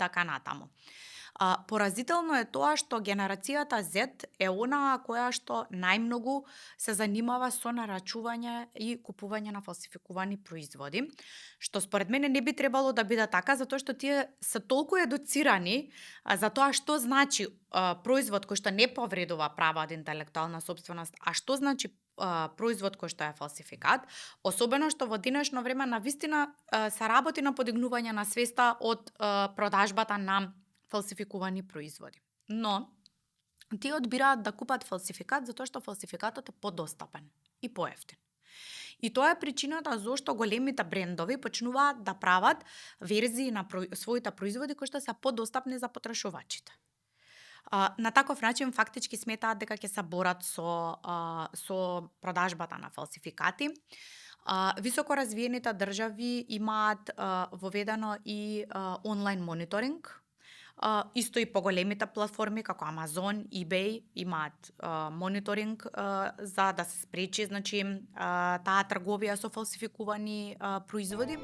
така натаму. Поразително е тоа што генерацијата Z е онаа која што најмногу се занимава со нарачување и купување на фалсификувани производи, што според мене не би требало да биде така, затоа што тие се толку едуцирани за тоа што значи производ кој што не повредува права од интелектуална сопственост, а што значи производ кој што е фалсификат, особено што во денешно време навистина се работи на подигнување на свеста од продажбата на фалсификувани производи. Но, тие одбираат да купат фалсификат затоа што фалсификатот е подостапен и поевтин. И тоа е причината зошто големите брендови почнуваат да прават верзии на своите производи кои што се подостапни за потрошувачите. На таков начин фактички сметаат дека ќе се борат со продажбата на фалсификати. Високо развиените држави имаат воведено и онлайн мониторинг. Исто и поголемите платформи како Amazon, eBay имаат мониторинг за да се спречи, значи, таа трговија со фалсификувани производи.